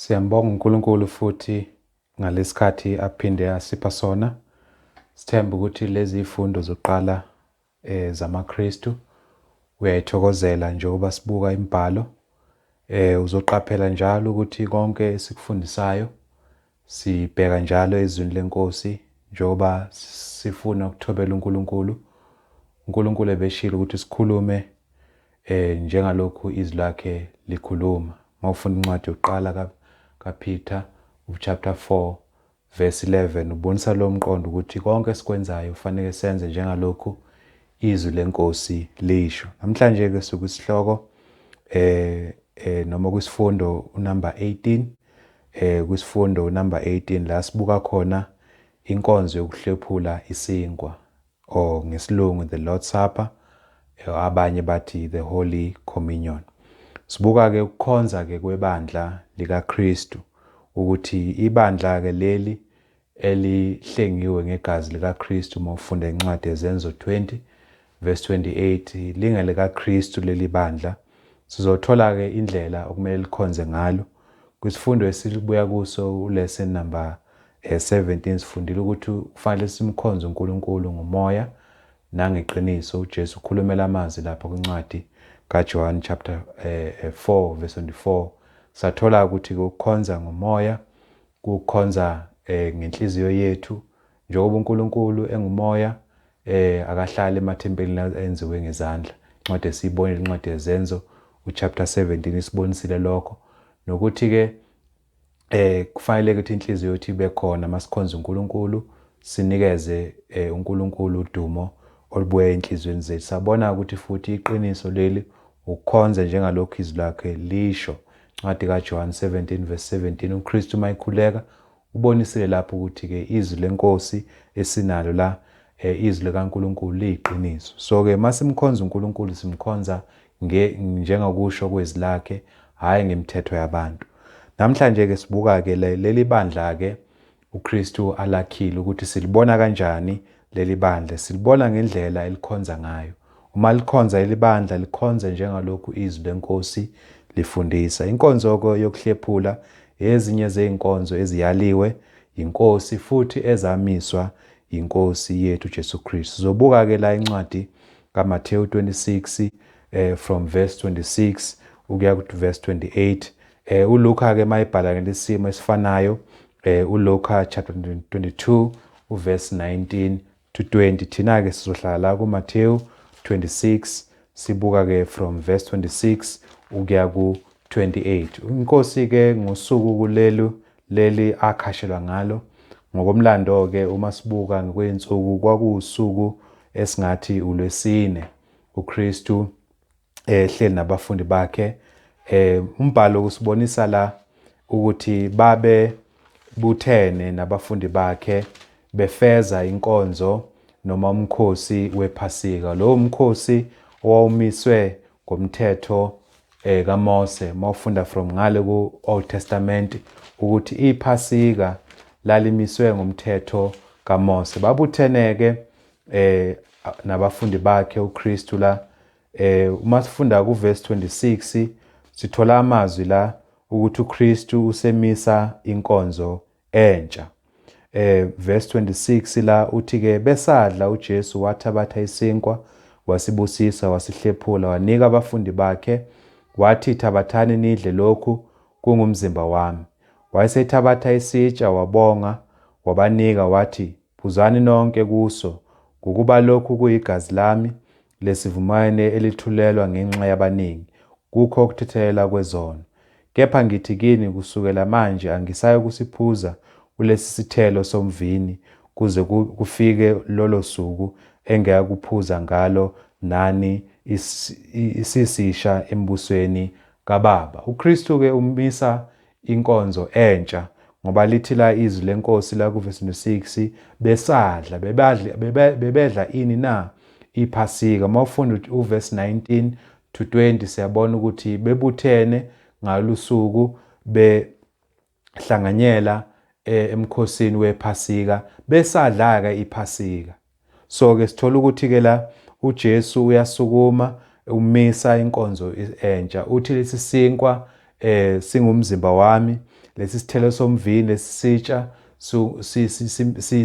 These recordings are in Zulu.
Siyambonga uNkulunkulu futhi ngalesikhathi aphinde asipha sona. Sithemba ukuthi lezi zifundo zokuqala zamaKristu uyayithokozela njengoba sibuka imibhalo. Uzoqaphela njalo ukuthi konke esikufundisayo sibheka njalo ezwini leNkosi njengoba sifuna ukuthobela uNkulunkulu. uNkulunkulu ebeshilo ukuthi sikhulume njengalokhu izwi lakhe likhuluma. Mawufunda incwadi yokuqala kaPeter uchapter 4 verse 11 ubonisa lo mqondo ukuthi konke esikwenzayo kufanele senze njengalokhu izwi lenkosi lisho. Namhlanje ke sikwisihloko noma kwisifundo unumber 18, kwisifundo unumber 18 la sibuka khona inkonzo yokuhlephula isinkwa, or ngesilungu the Lord's Supper, abanye bathi the Holy Communion. Sibuka ke ukukhonza ke kwebandla likaKristu, ukuthi ibandla ke leli elihlengiwe ngegazi likaKristu, uma ufunda incwadi yeZenzo 20 verse 28, lingelikaKristu leli bandla. Sizothola ke indlela okumele likhonze ngalo. Kwisifundo esibuya kuso, ulesson number 17, sifundile ukuthi kufanele simkhonze uNkulunkulu ngomoya nangeqiniso. uJesu ukhulumela amazwi lapha kwincwadi kaJohn chapter 4 verse 24. Sathola ukuthi ukukhonza ngomoya kukhonza ngenhliziyo yethu, njengoba uNkulunkulu engumoya, akahlali emathempelini enziwe ngezandla. Incwadi esiyibonile, incwadi yeZenzo uchapter 17, isibonisile lokho, nokuthi ke kufanele ukuthi inhliziyo yethu ibe khona masikhonza uNkulunkulu, sinikeze uNkulunkulu udumo olubuya enhliziyweni zethu. Sabona ukuthi futhi iqiniso leli ukukhonza njengalokhu izwi lakhe lisho. Incwadi kaJohn 17 verse 17, uKristu mayikhuleka ubonisile lapho ukuthi ke izwi lenkosi esinalo la, izwi likaNkulunkulu liyiqiniso. So ke masimkhonza uNkulunkulu, simkhonza njengokusho kwezwi lakhe, hayi ngemithetho yabantu. Namhlanje ke sibuka ke leli bandla ke uKristu alakhile, ukuthi silibona kanjani leli bandla. Silibona ngendlela elikhonza ngayo. Uma likhonza leli bandla, likhonze njengalokhu izwi lenkosi lifundisa. Inkonzo yokuhlephula ezinye zezinkonzo eziyaliwe yinkosi futhi ezamiswa yinkosi yethu Jesu Kristu. Sizobuka ke la incwadi kaMathewu 26 from verse 26 ukuya ku verse 28. uLuka ke mayibhala ngelesimo esifanayo, uLuka chapter 22 uverse 19 to 20. Thina ke sizohlala la kuMathewu 26, sibuka ke from verse 26 ukuya ku 28. Inkosi ke ngosuku kulelu leli akhashelwa ngalo, ngokomlando ke uma sibuka ngokweinsuku, kwakuwusuku esingathi ulwesine uKristu ehleli nabafundi bakhe. Umbhalo usibonisa la ukuthi babe buthene nabafundi bakhe befeza inkonzo noma umkhosi wePhasika, lowo mkhosi owawumiswe ngomthetho kaMose. Mawufunda from ngale ku Old Testament ukuthi iPhasika lalimiswe ngomthetho kaMose. Babutheneke nabafundi bakhe uKristu la. Uma sifunda ku verse 26 sithola amazwi la ukuthi uKristu usemisa inkonzo entsha. Verse 26 la uthi ke besadla, uJesu wathabatha isinkwa, wasibusisa, wasihlephula, wanika abafundi bakhe, wathi, "Thabathani nidle, lokhu kungumzimba wami." Wayesethabatha isitsha, wabonga, wabanika, wathi, "Phuzani nonke kuso, ngokuba lokhu kuyigazi lami lesivumelwano elithulelwa ngenxa yabaningi kukho ukuthethelela kwezono. Kepha ngithi kini, kusukela manje angisayi kusiphuza kulesi sithelo somvini kuze kufike lolo suku engiyakuphuza ngalo nani isisisha embusweni kaBaba." uKristu ke umisa inkonzo entsha, ngoba lithi la izwi lenkosi la kuvesi 6, besadla, bebadla, bebedla ini na? IPhasika. Mawufunda uverse 19 to 20 siyabona ukuthi bebuthene ngalusuku behlanganyela emkhosini wePhasika, besadla ke iPhasika. So ke sithola ukuthi ke la uJesu uyasukuma, umisa inkonzo entsha, uthi lesi sinkwa singumzimba wami, Lesi sithelo somvini lesisitsha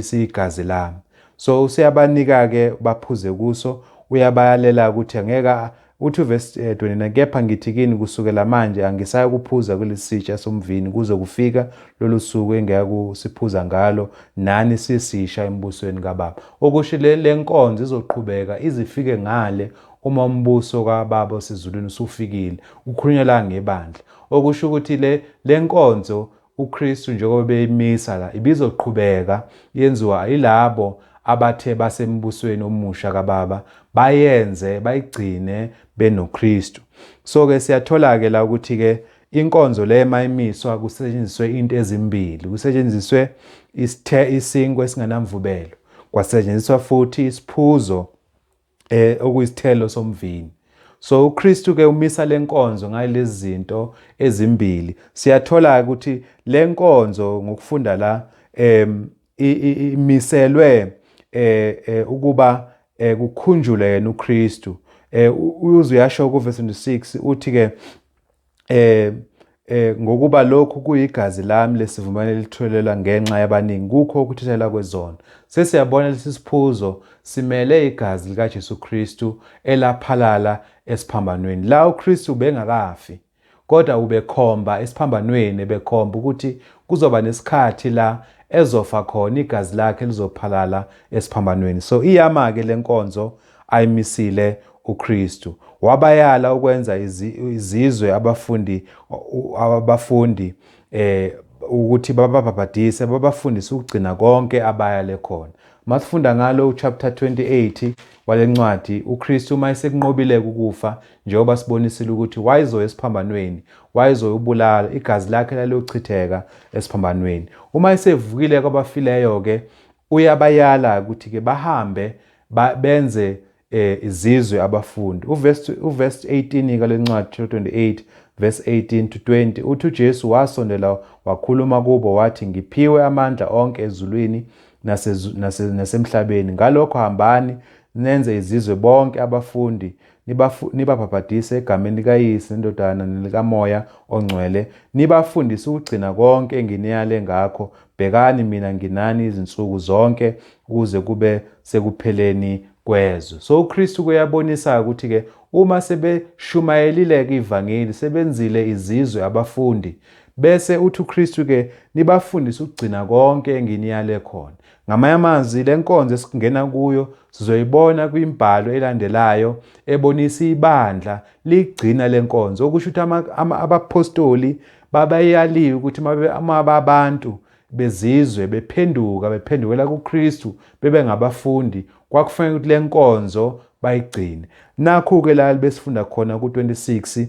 siyigazi lami. So useyabanika ke baphuze kuso, uyabayalela ukuthi angeke uthi verse 29, kepha ngithi kini kusukela manje angisayi kuphuza kulesitsha somvini kuze kufika lolu suku engeke kusiphuza ngalo nani sisisha embusweni kaBaba. Okusho le nkonzo izoqhubeka izifike ngale uma umbuso kaBaba osezulwini usufikile. Kukhulunywa la ngebandla. Okusho ukuthi le nkonzo uKristu njengoba beyimisa la ibizoqhubeka yenziwa yilabo abathe basembusweni omusha kaBaba, bayenze bayigcine benoKristu. So ke siyathola ke la ukuthi ke inkonzo le mayimiswa kusetshenziswe into ezimbili, kusetshenziswe isinkwa esingenamvubelo, kwasetshenziswa futhi isiphuzo okuyisithelo somvini. So uKristu ke umisa lenkonzo ngalezi zinto ezimbili. Siyathola ukuthi lenkonzo ngokufunda la imiselwe ukuba kukhunjulwe yena uKristu. Uze uyasho ku verse 26 uthi ke ngokuba lokhu kuyigazi lami lesivumelwano elitholelwa ngenxa yabaningi kukho ukuthethelwa kwezono. Sesiyabona lesi siphuzo simele igazi likaJesu Kristu elaphalala esiphambanweni. La uKristu ubengakafi, kodwa ubekhomba esiphambanweni, ebekhomba ukuthi kuzoba nesikhathi la ezofa khona, igazi lakhe lizophalala esiphambanweni. So iyama ke lenkonzo ayimisile uKristu. Wabayala ukwenza izizwe abafundi ukuthi bababhabhadise, babafundise ukugcina konke abayale khona. Masifunda ngalo chapter 28 walencwadi, uKristu uma esekunqobile ukufa, njengoba sibonisile ukuthi wayezoya esiphambanweni, wayezoyobulala, igazi lakhe laliyochitheka esiphambanweni. Uma esevukile kwabafileyo ke uyabayala ukuthi ke bahambe benze izizwe abafundi. Uverse 18 kale ncwadi 28 verse 18 to 20 uthi uJesu wasondela wakhuluma kubo wathi, ngiphiwe amandla onke ezulwini nasemhlabeni, ngalokho hambani nenze izizwe bonke abafundi, nibabhabhadise egameni likaYise neNdodana nelikaMoya oNgcwele, nibafundise ukugcina konke enginiyale ngakho. Bhekani, mina nginani izinsuku zonke kuze kube sekupheleni kwezwe. So uKristu kuyabonisa ukuthi ke uma sebeshumayelile ke ivangeli, sebenzile izizwe abafundi, bese uthi uKristu ke nibafundise ukugcina konke enginiyale khona. Ngamanye amazwi, le nkonzo esingena kuyo sizoyibona kwimbhalo elandelayo ebonisa ibandla ligcina le nkonzo, okusho ukuthi abapostoli babayaliwe ukuthi abantu bezizwe bephenduka bephendukela kuKristu bebe ngabafundi, kwakufanele ukuthi le nkonzo bayigcine. Nakhu-ke la besifunda khona ku-26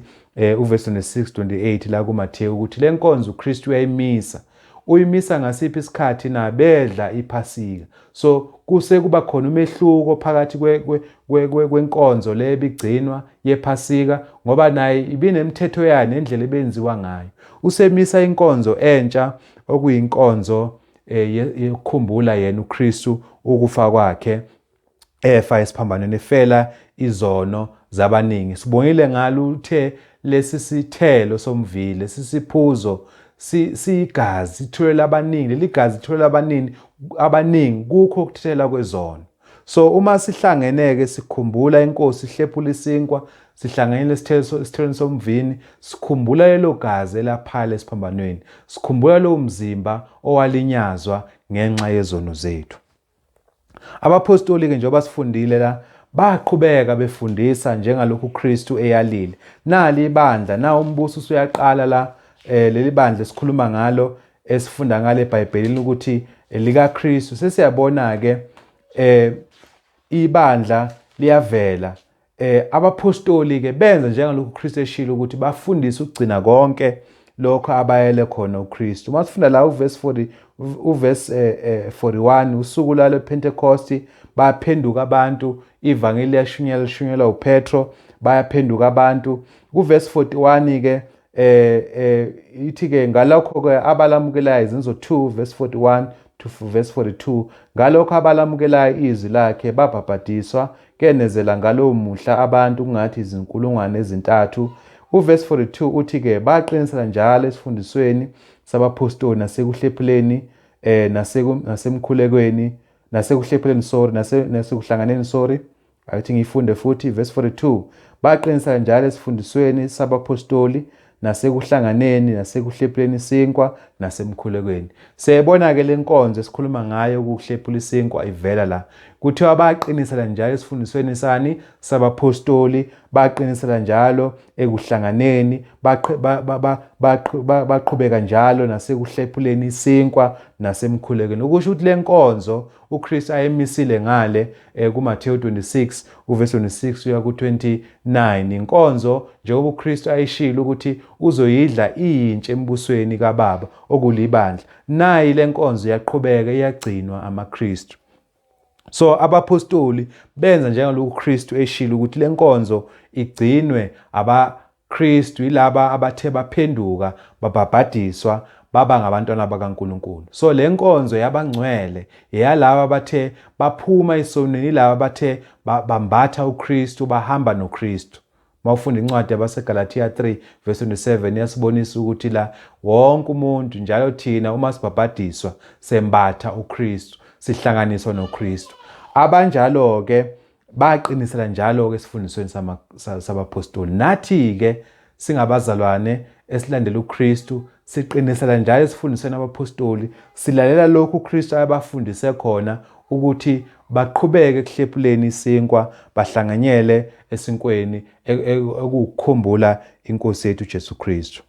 uverse 26 28 la kuMathewu ukuthi le nkonzo uKristu uyayimisa. Uyimisa ngasiphi isikhathi na? Bedla iPhasika. So kuse kuba khona umehluko phakathi kwenkonzo le ebigcinwa yePhasika, ngoba naye ibinemithetho yayo nendlela ebenziwa ngayo. Usemisa inkonzo entsha okuyinkonzo yokukhumbula yena uKristu ukufa kwakhe efa esiphambanweni, efela izono zabaningi. Sibongile ngalo uthe lesi sithelo somvini, lesi siphuzo siyigazi, sithulela abaningi, leli gazi lithulela abaningi kukho ukuthela kwezono. So uma sihlangene-ke sikhumbula iNkosi, sihlephula isinkwa, sihlanganyele esithelweni somvini, sikhumbula lelo gazi elaphala esiphambanweni, sikhumbula lowo mzimba owalinyazwa ngenxa yezono zethu. Abaphostoli-ke njengoba sifundile la, baqhubeka befundisa njengalokhu uKristu eyalile. Nali ibandla, na umbuso usuyaqala la, leli bandla esikhuluma ngalo, esifunda ngale eBhayibhelini ukuthi likaKristu. Sesiyabona-ke ibandla liyavela. Abaphostoli-ke benza njengalokhu uKristu eshilo ukuthi bafundise ukugcina konke lokho abayele khona uKristu. Uma sifunda la uverse 40, uverse 41, usuku lwale Pentecost, baphenduka abantu, ivangeli liyashunyelwa, lishunyelwa uPetro, bayaphenduka abantu. Kuverse 41 ke ithi ke ngalokho ke abalamukelayo, Izenzo 2 verse 41 to verse 42, ngalokho abalamukelayo izwi lakhe babhabhadiswa, kenezela ngalowo muhla abantu kungathi izinkulungwane ezintathu. Uverse 42 uthi ke baqinisela njalo esifundisweni sabaphostoli nasekuhlephuleni nasemkhulekweni nasekuhlephuleni, sorry, nasekuhlanganeni, sorry. Akuthi ngiyifunde futhi verse 42. Baqinisela njalo esifundisweni sabaphostoli nasekuhlanganeni nasekuhlephuleni isinkwa nasemkhulekweni. Siyayibona-ke le nkonzo esikhuluma ngayo ukuhlephula isinkwa ivela la. Kuthiwa baqinisela njalo esifundisweni sani? Sabaphostoli, baqinisela njalo ekuhlanganeni, baqhubeka njalo nasekuhlephuleni isinkwa nasemkhulekweni. Okusho ukuthi le nkonzo uKristu ayemisile ngale kuMathewu 26 uverse 26 uya ku-29, inkonzo njengoba uKristu ayishilo ukuthi uzoyidla iyintsha embusweni kaBaba okulibandla. Nayi le nkonzo iyaqhubeka, iyagcinwa amaKristu. So abaphostoli benza njengalokhu uKristu eshilo ukuthi le nkonzo igcinwe abaKristu, yilaba abathe baphenduka babhabhadiswa baba ngabantwana bakaNkulunkulu. So le nkonzo yabangcwele yalaba abathe baphuma esonweni, yilaba abathe bambatha uKristu, bahamba noKristu. Mawufunda incwadi yabaseGalathiya 3 verse 27 iyasibonisa ukuthi la wonke umuntu njalo thina uma sibhabhadiswa sembatha uKristu, sihlanganiswa noKristu. Abanjalo-ke baqinisela njalo-ke esifundisweni sabaphostoli. Nathi-ke singabazalwane esilandela uKristu siqinisela njalo esifundisweni abaphostoli, silalela lokhu uKristu ayabafundise khona ukuthi baqhubeke ekuhlephuleni isinkwa, bahlanganyele esinkweni ekuwukukhumbula inkosi yethu uJesu Kristu.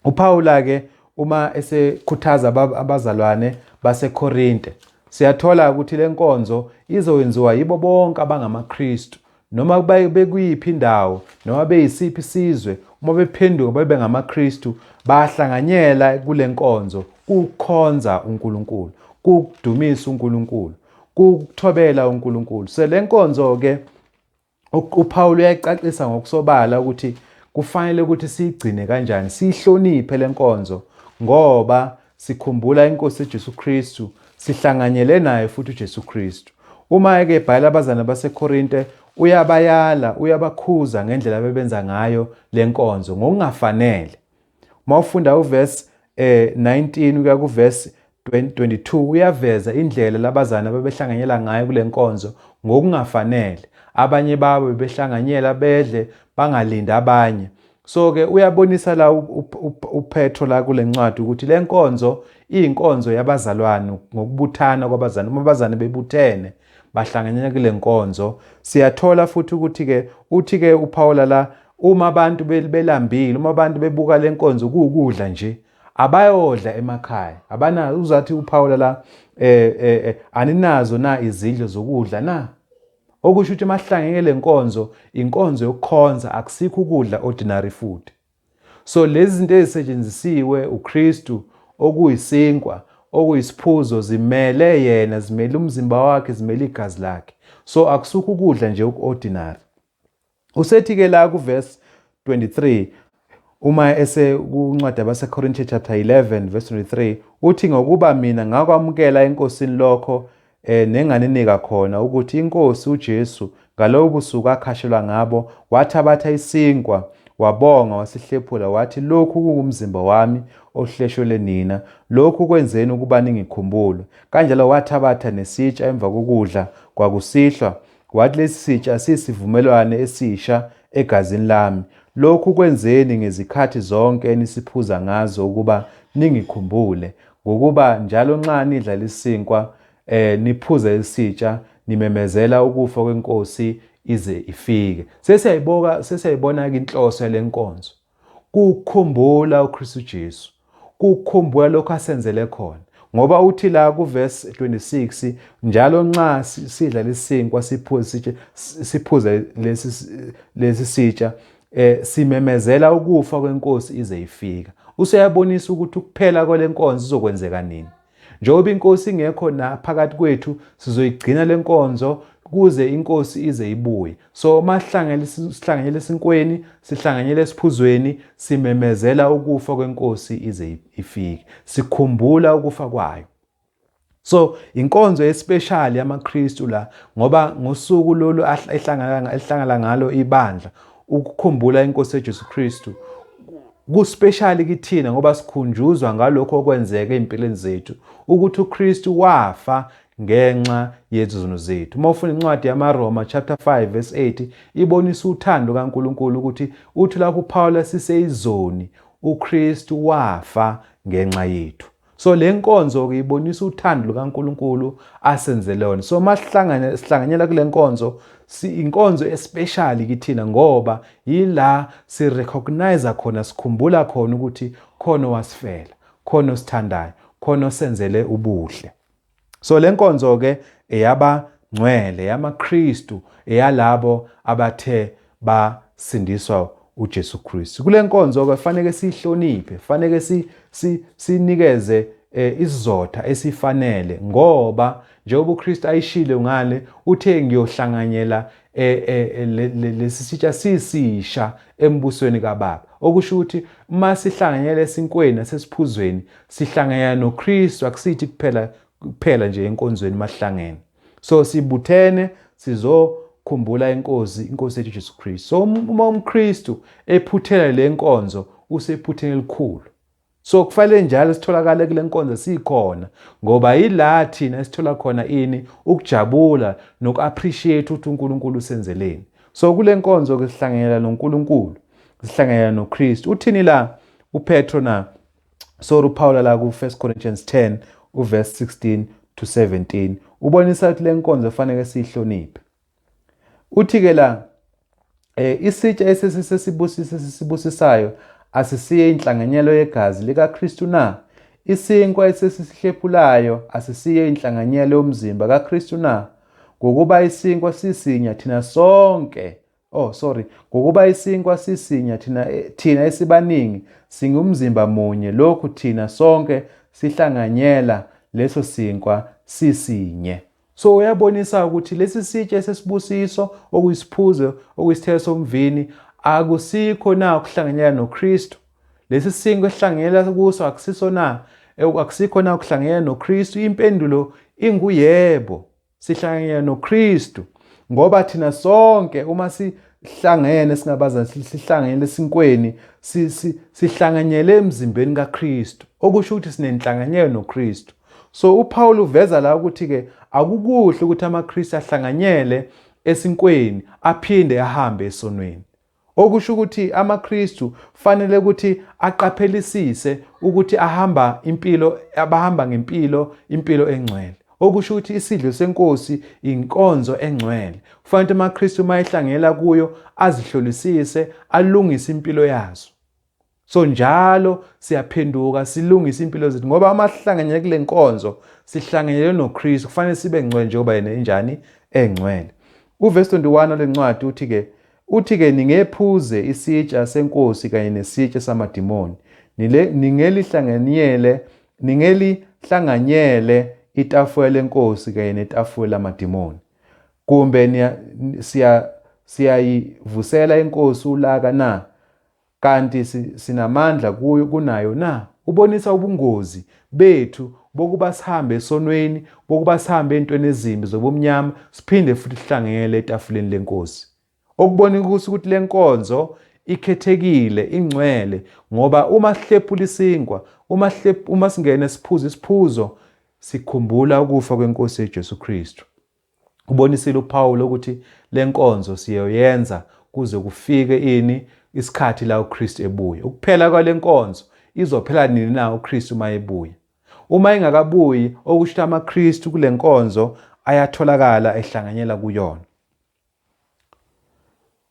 UPawula-ke uma esekhuthaza abazalwane baseKorinte, siyathola ukuthi le nkonzo izowenziwa yibo bonke abangamaKristu, noma bekuyiphi indawo, noma beyisiphi isizwe, uma bephenduka babe ngamaKristu, bahlanganyela kule nkonzo kukhonza uNkulunkulu, kudumisa uNkulunkulu, kuthobela uNkulunkulu. So le nkonzo-ke uPaul uyayicacisa ngokusobala ukuthi kufanele ukuthi siyigcine kanjani, siyihloniphe le nkonzo ngoba sikhumbula inkosi uJesu Kristu, sihlanganyele naye futhi uJesu Kristu. Uma-ke ebhalela abazalwane baseKorinte uyabayala, uyabakhuza ngendlela abebenza ngayo le nkonzo ngokungafanele. Uma ufunda uverse 19 ukuya kuverse 22 uyaveza indlela labazana ababehlanganyela ngayo kule nkonzo ngokungafanele. Abanye babo bebehlanganyela bedle bangalindi abanye. So-ke uyabonisa la uPetro la kule ncwadi ukuthi le nkonzo iyinkonzo yabazalwane ngokubuthana kwabazalwane. Uma abazalwane bebuthene bahlanganyela kule nkonzo. Siyathola futhi ukuthi-ke uthi-ke uPawula la uma abantu belambile, uma abantu bebuka le nkonzo kuwukudla nje, abayodla emakhaya abana. Uzathi uPawula la aninazo na izindlu zokudla na? Okusho ukuthi mahlangeke le nkonzo, inkonzo yokukhonza, akusikho ukudla ordinary food. So lezi zinto ezisetshenzisiwe uKristu okuyisinkwa, okuyisiphuzo, zimele yena, zimele umzimba wakhe, zimele igazi lakhe. So akusukho ukudla nje oku-ordinary. Usethi-ke la kuverse 23 uma esekuncwadi yabaseKorinte chapter 11 verse 23 uthi ngokuba mina ngakwamukela eNkosini lokho nenganinika khona ukuthi iNkosi uJesu ngalobo busuku akhashelwa ngabo wathabatha isinkwa wabonga wasihlephula wathi lokhu kungumzimba wami ohleshwele nina, lokhu kwenzeni ukuba ningikhumbule. Kanjalo wathabatha nesitsha emva kokudla kwakusihlwa wathi lesi sitsha siyisivumelwane esisha egazini lami, lokhu kwenzeni ngezikhathi zonke enisiphuza ngazo ukuba ningikhumbule. Ngokuba njalo nxa nidla lesinkwa niphuze isitsha nimemezela ukufa kwenkosi ize ifike. Sesiyayibona sesiyayibona-ke inhloso yale nkonzo. Kukhumbula uKristu Jesu, kukhumbula lokho asenzele khona. Ngoba uthi la kuverse 26 njalo nxa sidla lesinkwa siphuze siphuze lesi sitsha simemezela ukufa kwenkosi ize ifika. Useyabonisa ukuthi ukuphela kwalenkonzo izokwenzeka nini. Njengoba inkosi ingekho na phakathi kwethu, sizoyigcina lenkonzo kuze inkosi ize ibuye. So uma sihlanganyele esinkweni, sihlanganyele esiphuzweni, simemezela ukufa kwenkosi ize ifike. Sikhumbula ukufa kwayo. So inkonzo especial yamaKristu la, ngoba ngosuku lolu ehlangana ngalo ibandla ukukhumbula inkosi uJesu Kristu. Kuspecial kithina ngoba sikhunjuzwa ngalokho okwenzeka ezimpilweni zethu ukuthi uKristu wafa ngenxa yezono zethu. Uma ufunda incwadi yamaRoma chapter 5 verse 8 ibonisa uthando kaNkuluNkulu ukuthi uthi lapho uPaul siseyizoni uKristu wafa ngenxa yethu. So le nkonzo ke ibonisa uthando lukaNkuluNkulu asenzele lona. So masihlangane sihlanganyela kule nkonzo si inkonzo especially kithina ngoba yila si recognize khona sikhumbula khona ukuthi khona wasifela, khona osithandayo, khona osenzele ubuhle. So le nkonzo ke eyaba ngcwele yamaKristu eyalabo abathe basindiswa uJesu Kristu. Kule nkonzo ke fanele sihloniphe, fanele si sinikeze eh, isizotha esifanele ngoba njengoba uKristu ayishilo ngale uthe ngiyohlanganyela eh, eh, lesi sitsha sisisha embusweni kaBaba okusho ukuthi uma sihlanganyela esinkweni nasesiphuzweni sihlanganyela noKristu akusithi kuphela kuphela nje enkonzweni mahlangene so sibuthene sizokhumbula inkosi inkosi yethu Jesu Kristu so uma umKristu ephuthela le nkonzo usephutheni elikhulu so kufanele njalo sitholakale kule nkonzo sikhona ngoba yila thina esithola khona ini ukujabula noku-appreciate ukuthi uNkulunkulu usenzeleni so kule nkonzo ke sihlanganyela noNkulunkulu sihlanganyela noKristu uthini la uPetro na sorry uPaul la ku-1 Corinthians 10 uverse 16 to 17 ubonisa ukuthi le nkonzo fanele siyihloniphe uthi-ke la eh isitsha esesisibusise sisibusisayo asisiye inhlanganyelo yegazi likaKristu na isinkwa esesisihlephulayo asisiye inhlanganyelo yomzimba kaKristu na ngokuba isinkwa sisinya thina sonke Oh sorry, ngokuba isinkwa sisinya thina thina esibaningi singumzimba munye lokhu thina sonke sihlanganyela leso sinkwa sisinye. So uyabonisa ukuthi lesi sitsha esesibusiso okuyisiphuzo okuyisithelo somvini akusikho na ukuhlanganyela noKristu. Lesi sinkwa esihlanganyela kuso akusiso na akusikho na ukuhlanganyela noKristu? Impendulo inguyebo. Sihlanganyela noKristu ngoba thina sonke uma sihlangene singabazali sihlanganyele esinkweni sihlanganyele emzimbeni kaKristu okusho ukuthi sinenhlanganyelo noKristu. So uPaul uveza la ukuthi ke akukuhle ukuthi amaKristu ahlanganyele esinkweni aphinde ahambe esonweni. Okusho ukuthi amaKristu fanele ukuthi aqaphelisise ukuthi ahamba impilo abahamba ngempilo impilo engcwele. Okusho ukuthi isidlo senkosi inkonzo engcwele. Kufanele ukuthi amaKristu uma ehlangela kuyo azihlolisise alungise impilo yazo. So njalo siyaphenduka silungise impilo zethu ngoba uma sihlanganyele kule nkonzo sihlanganyele noKristu kufanele sibe ngcwele njengoba yena enjani engcwele. Uvesi 21 walencwadi uthi ke uthi ke ningephuze isitsha senkosi kanye nesitsha samadimoni ningelihlanganyele ningelihlanganyele itafula lenkosi kanye netafula lamadimoni kumbe siya siyayivusela inkosi ulaka na Kanti sinamandla kuyo kunayo na? Ubonisa ubungozi bethu bokuba sihambe esonweni, bokuba sihambe entweni ezimbi zobumnyama, siphinde futhi sihlanganyele etafuleni lenkosi. Okubonisa ukuthi lenkonzo ikhethekile, ingcwele, ngoba uma sihlephula isinkwa, uma uma singene siphuza isiphuzo, sikhumbula ukufa kwenkosi Jesu Kristu. Ubonisile uPaul ukuthi lenkonzo siyoyenza kuze kufike ini isikhathi la uKristu ebuya. Ukuphela kwalenkonzo izophela nini na uKristu uma ebuya? Uma engakabuyi okusho ukuthi amaKristu kulenkonzo ayatholakala ehlanganyela kuyona.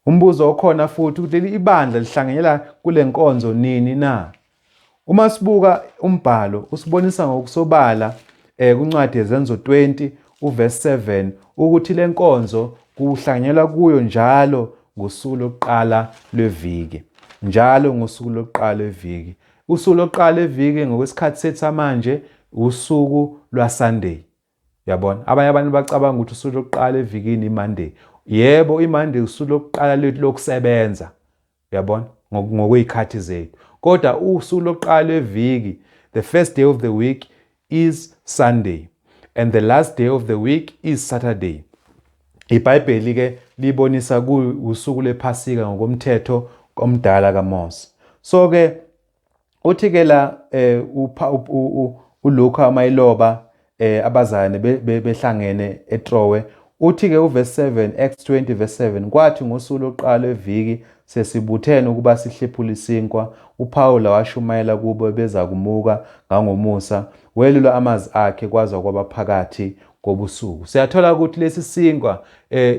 Umbuzo okhona futhi ukuthi leli ibandla lihlanganyela kule nkonzo nini na? Uma sibuka umbhalo usibonisa ngokusobala eh kuncwadi yeZenzo 20 uverse 7 ukuthi le nkonzo kuhlanganyelwa kuyo njalo ngosuku lokuqala lweviki. Njalo ngosuku lokuqala lweviki. Usuku lokuqala lweviki ngokwesikhathi sethu samanje usuku lwaSunday. Uyabona? Abanye abantu bacabanga ukuthi usuku lokuqala evikini iMonday. Yebo, iMonday usuku lokuqala lethu lokusebenza. Uyabona? Ngokwey'khathi zethu. Kodwa usuku lokuqala lweviki, the first day of the week is Sunday and the last day of the week is Saturday. IBhayibheli ke libonisa kuwusuku lwePhasika ngokomthetho omdala kaMose. So ke uthi ke la uLuka mayiloba abazalwane behlangene eTrowe, uthi ke uverse 7, Acts 20 verse 7, kwathi ngosuku lokuqala eviki sesibuthene ukuba sihlephule isinkwa, uPawula washumayela kubo beza kumuka ngangomusa, welula amazwi akhe kwaza kwaba phakathi kobusuku. Siyathola ukuthi lesi sinkwa,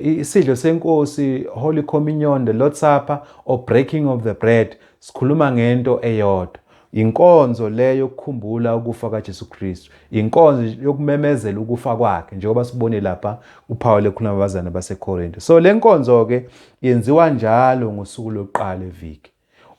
isidlo senkosi, Holy Communion, the Lord's Supper or breaking of the bread, sikhuluma ngento eyodwa. Inkonzo leyo yokukhumbula ukufa kaJesu Kristu, inkonzo yokumemezela ukufa kwakhe, njengoba sibone lapha uPaul ekhuluma abazalwane baseKorinte. So le nkonzo ke yenziwa njalo ngosuku lokuqala eviki.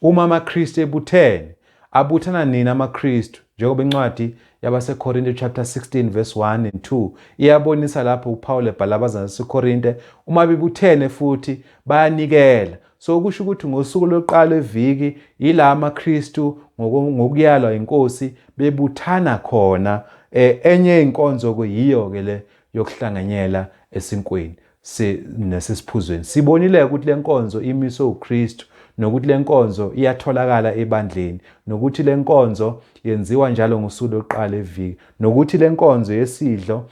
Uma amaKristu ebuthene, abuthana nini amaKristu? Njengoba incwadi yabaseKorinte chapter 16 verse 1 and 2 iyabonisa lapho uPaul ebhala abazalwane baseKorinte, uma bebuthene futhi bayanikela. So kusho ukuthi ngosuku lokuqala eviki ila amaKristu ngokuyalwa inkosi bebuthana khona. Enye inkonzo kuyiyo ke le yokuhlanganyela esinkweni nasesiphuzweni. Sibonile ukuthi lenkonzo imiswe uKristu, nokuthi lenkonzo iyatholakala ebandleni, nokuthi lenkonzo yenziwa njalo ngosuku lokuqala eviki, nokuthi lenkonzo yesidlo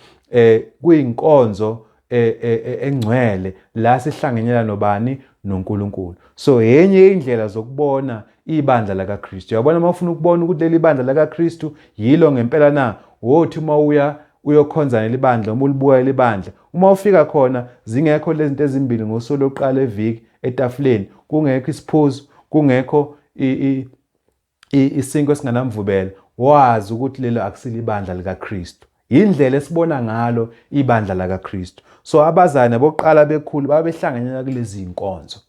kuyinkonzo engcwele la sihlanganyela nobani? NoNkulunkulu. So enye indlela zokubona ibandla lakaKristu. Uyabona, uma ufuna ukubona ukuthi leli bandla lakaKristu yilo ngempela na, wothi uma uya uyokhonza nelibandla, uma ulibuka lelibandla, uma ufika khona zingekho lezi zinto ezimbili ngosuku lokuqala eviki etafuleni, kungekho isiphuzo, kungekho isinkwa esinganamvubelo, wazi ukuthi lelo akusilo ibandla likaKristu. Indlela esibona ngalo ibandla lakaKristu. So abazalwane bokuqala bekhulu babehlanganyela kulezi inkonzo.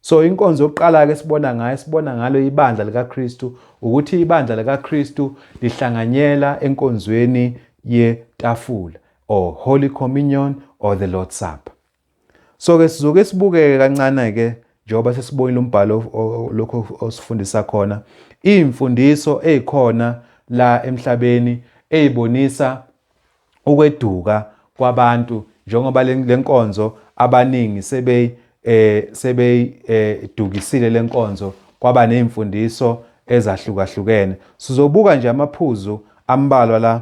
So inkonzo yokuqala ke sibona ngayo, sibona ngalo ibandla likaKristu, ukuthi ibandla likaKristu lihlanganyela enkonzweni yetafula or Holy Communion or the Lord's Supper. So ke sizoke sibukeke kancane ke, njengoba sesibonile umbhalo lokho osifundisa khona, imfundiso ezikhona la emhlabeni ezibonisa ukweduka kwabantu, njengoba lenkonzo abaningi sebeyidukisile lenkonzo, kwaba nezimfundiso ezahlukahlukene. Sizobuka nje amaphuzu ambalwa la,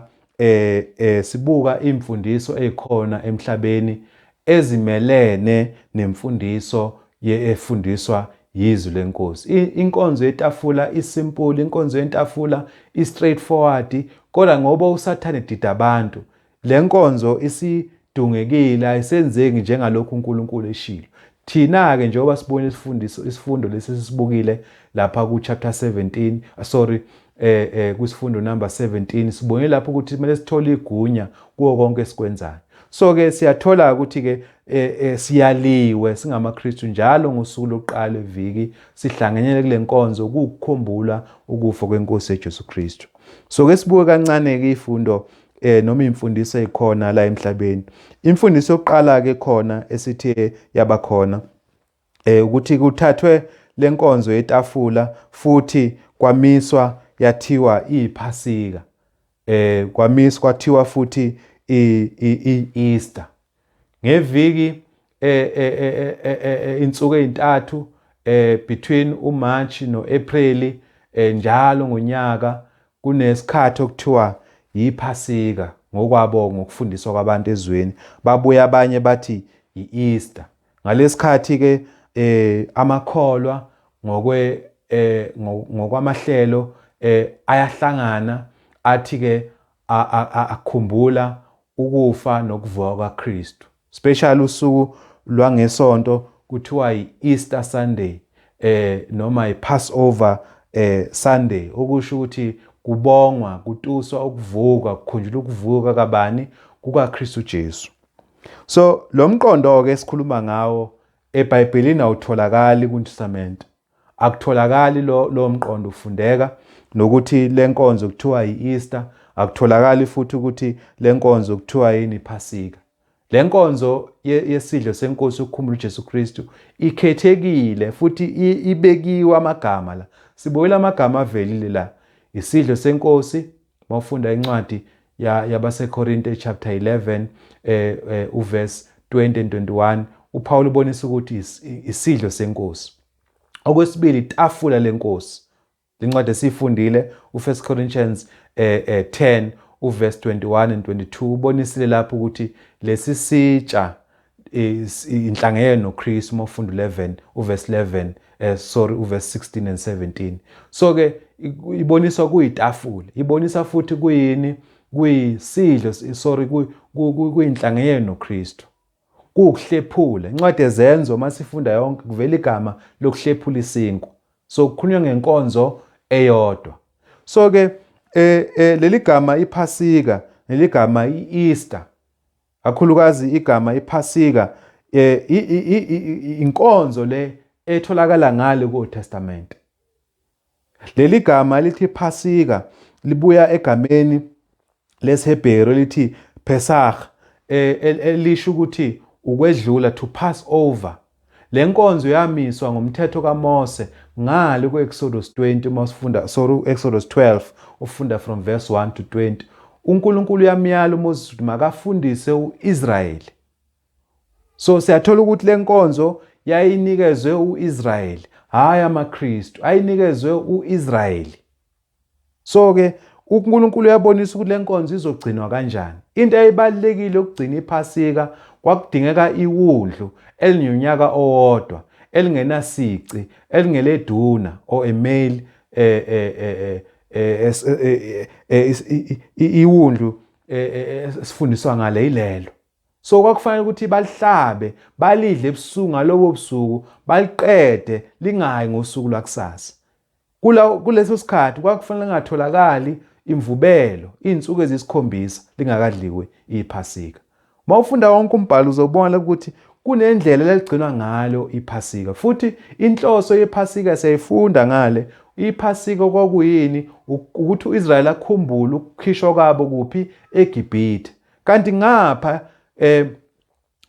sibuka imfundiso ezikhona emhlabeni ezimelene nemfundiso efundiswa yizwi lenkosi. Inkonzo yetafula isimple, inkonzo yetafula i-straightforward, kodwa ngoba uSathane dida abantu, le nkonzo isidungekile, ayisenzeki njengalokhu uNkulunkulu eshilo. Thina-ke njengoba sibone isifundiso, isifundo lesi sisibukile lapha ku-chapter 17, sorry, kwisifundo number 17, sibone lapho ukuthi kumele sithole igunya kuwo konke esikwenzayo. So ke siyathola ukuthi ke siyaliwe singamaKristu njalo ngosuku lokuqala eviki sihlanganyele kule nkonzo ukukhumbula ukufa kwenkosi uJesu Kristu. So ke sibuke kancane ke ifundo noma imfundiso ekhona la emhlabeni. Imfundiso yokuqala ke khona esithi yaba khona ukuthi kuthathwe lenkonzo yetafula futhi kwamiswa yathiwa iPhasika, kwamiswa kwathiwa futhi i-Easter. Ngeviki insuku ezintathu between uMarch noApril, njalo ngonyaka kunesikhathi okuthiwa yiPhasika ngokwabo, ngokufundiswa kwabantu ezweni. Babuya abanye bathi i-Easter. Ngalesikhathi ke amakholwa ngokwamahlelo ayahlangana, athi ke akhumbula ukufa nokuvuka kwaKristu. Special usuku lwangesonto kuthiwa i-Easter Sunday noma i-Passover Sunday, okusho ukuthi kubongwa, kutuswa ukuvuka, kukhunjulwa ukuvuka kabani? KukaKristu Jesu. So lo mqondo ke esikhuluma ngawo eBhayibhelini awutholakali kuTestament. Akutholakali lo mqondo ufundeka nokuthi lenkonzo kuthiwa i-Easter, akutholakali futhi ukuthi lenkonzo kuthiwa yini, iPhasika. Lenkonzo yesidlo senkosi ukukhumbula uJesu Kristu ikhethekile futhi ibekiwe amagama la. Sibuyela amagama avelile la. Isidlo senkosi, mawufunda incwadi yabaseKorinte chapter 11 uverse 20 and 21, uPaul ubonisa ukuthi isidlo senkosi. Okwesibili, itafula lenkosi. Lencwadi esiyifundile u1 Corinthians 10 uverse 21 and 22 ubonisile lapho ukuthi lesi sitsha inhlanganyelo noKristu uma ufunda 11 uverse 11 sorry, uverse 16 and 17. So ke iboniswa kuyitafula, ibonisa futhi kuyini, kuyisidlo, sorry, kuyinhlanganyelo noKristu, kuwukuhlephula. Incwadi ezenzo uma sifunda yonke kuvela igama lokuhlephula isinkwa, so kukhulunywa ngenkonzo eyodwa. So ke leli gama iPhasika leli gama iEaster, kakhulukazi igama iPhasika, inkonzo le etholakala ngale ku Testament. Leli gama lithi Phasika libuya egameni lesiHebheru elithi Pesach, elisho ukuthi ukwedlula, to pass over. Le nkonzo yamiswa ngomthetho kaMose ngale ku-Exodus 20 uma usifunda, sorry, Exodus 12 ufunda from verse 1 to 20. uNkulunkulu uyamyala uMoses ukuthi makafundise uIsrayeli. So siyathola ukuthi le nkonzo yayinikezwe uIsrayeli, hayi amaKristu, ayinikezwe uIsrayeli. So ke uNkulunkulu uyabonisa ukuthi le nkonzo izogcinwa kanjani. Into eyayibalulekile ukugcina iPhasika, kwakudingeka iwundlu elinonyaka owodwa, elingenasici, elingeleduna or a male iwundlu esifundiswa ngale yilelo. So kwakufanele ukuthi balihlabe, balidle ebusuku ngalobo busuku, baliqede, lingayi ngosuku lwakusasa. Kuleso sikhathi kwakufanele kungatholakali imvubelo iy'nsuku eziyisikhombisa lingakadliwe iPhasika. Uma ufunda wonke umbhalo uzobona ukuthi kunendlela eligcinwa ngalo iPhasika, futhi inhloso yePhasika siyayifunda ngale. IPhasika kwakuyini? Ukuthi uIsrayeli akhumbule ukukhishwa kwabo kuphi? EGibhithe. Kanti ngapha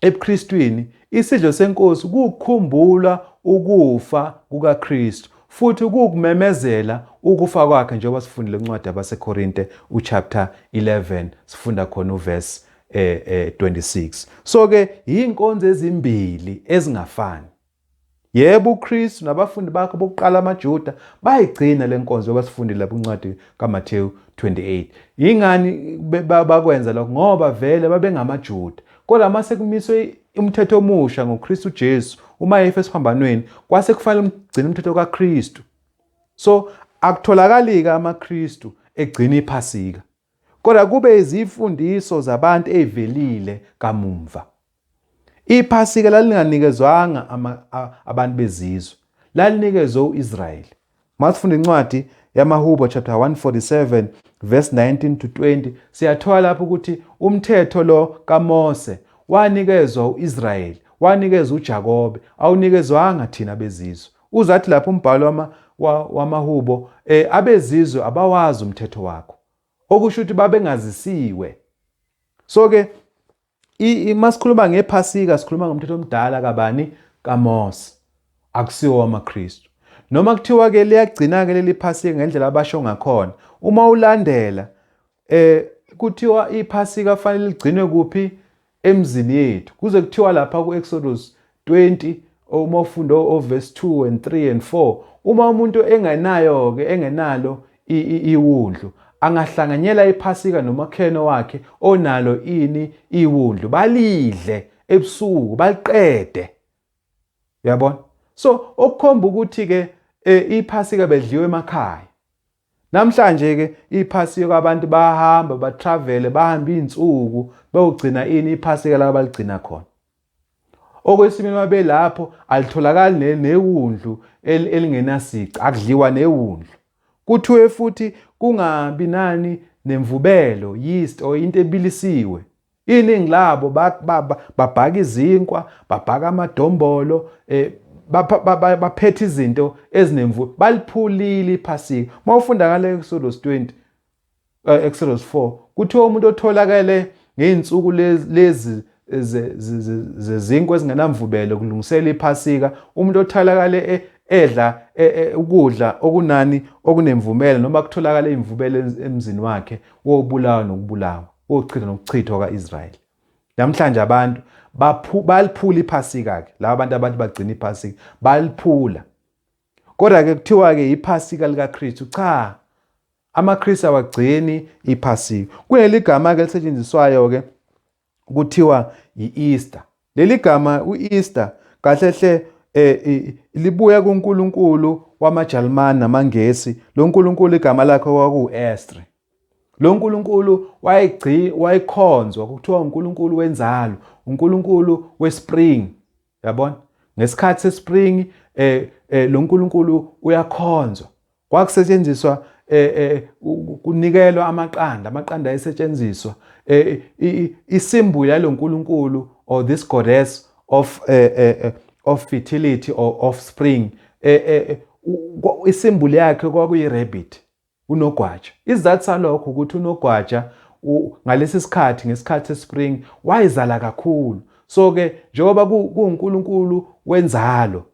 ebuKristwini isidlo senkosi kukhumbula ukufa kukaKristu futhi kukumemezela ukufa kwakhe, njengoba sifundile incwadi yabaseKorinte uchapter 11, sifunda khona uverse 26. So ke inkonzo ezimbili ezingafani. Yebo, uKristu nabafundi bakhe bokuqala amaJuda bayigcina le nkonzo, basifundile lapho incwadi kaMathewu 28. Ingani bakwenza lokho? Ngoba vele babengamaJuda. Kodwa mase kumiswe umthetho omusha ngoKristu Jesu, uma efa esiphambanweni, kwase kufanele umgcine umthetho kaKristu. So akutholakali-ke amaKristu egcina iPhasika, kodwa kube izifundiso zabantu ezivelile kamumva. IPhasika lalinganikezwanga abantu bezizwe, lalinikezwe uIsrayeli. Masifunda incwadi yamaHubo chapter 147 verse 19 to 20, siyathola lapho ukuthi umthetho lo kaMose wanikezwa uIsrayeli, wanikezwa uJakobe, awunikezwanga thina bezizwe. Uzathi lapho umbhalo wamaHubo abezizwe abawazi umthetho wakho, okusho ukuthi babengazisiwe. So ke masikhuluma ngePhasika sikhuluma ngomthetho omdala kabani? KaMose, akusiwo wamaKristu. Noma kuthiwa ke liyagcina ke leli Phasika ngendlela abasho ngakhona, uma ulandela kuthiwa iPhasika fanele ligcinwe kuphi? Emzini yethu. Kuze kuthiwa lapha ku-Exodus 20 uma ufunda overse 2 and 3 and 4, uma umuntu engenayo ke, engenalo iwundlu, angahlanganyela iPhasika nomakheno wakhe onalo ini? Iwundlu, balidle ebusuku baliqede, uyabona? So okukhomba ukuthi ke iPhasika bedliwe emakhaya. Namhlanje ke iPhasika abantu bayahamba batravel, bahamba izinsuku beyogcina ini? IPhasika la baligcina khona. Okwesibili, mabelapho alitholakali newundlu elingenasici, akudliwa newundlu. Kuthiwe futhi kungabi nani? Nemvubelo, yeast or into ebilisiwe. Iningi labo babhaka izinkwa, babhaka amadombolo, baphethe izinto ezinemvu, baliphulile iPhasika. Uma ufunda ngale Exodus 20, Exodus 4, kuthiwa umuntu otholakele ngey'nsuku lezi zezinkwa ezingenamvubelo kulungisela iPhasika, umuntu otholakale edla ukudla okunani? Okunemvumelo, noma kutholakale imvubelo emzini wakhe, wobulawa nokubulawa, wochitha nokuchithwa ka-Israyeli. Namhlanje abantu baliphula iPhasika ke, laba bantu bagcina iPhasika baliphula. Kodwa ke kuthiwa ke iphasika likaKristu. Cha, amaKristu awagcini iphasika. Kuneli gama ke lisetshenziswayo ke kuthiwa yi-Easter. Leli gama u-Easter kahle hle libuya kuNkulunkulu wamaJalimane namaNgesi. Lo nkulunkulu igama lakhe kwakuwu-Estre. Lo nkulunkulu wayekhonzwa kuthiwa uNkulunkulu wenzalo, uNkulunkulu wespring. Yabona? Ngesikhathi sespring lo nkulunkulu uyakhonzwa. Kwakusetshenziswa kunikelwa amaqanda, amaqanda ayesetshenziswa isimbulu yalonkulunkulu or this goddess of fertility or of spring, isimbulu yakhe kwakuyi rabbit, unogwaja. Isizathu salokho ukuthi unogwaja ngalesi sikhathi, ngesikhathi sespring, wayezala kakhulu. So ke njengoba kuwuNkulunkulu wenzalo,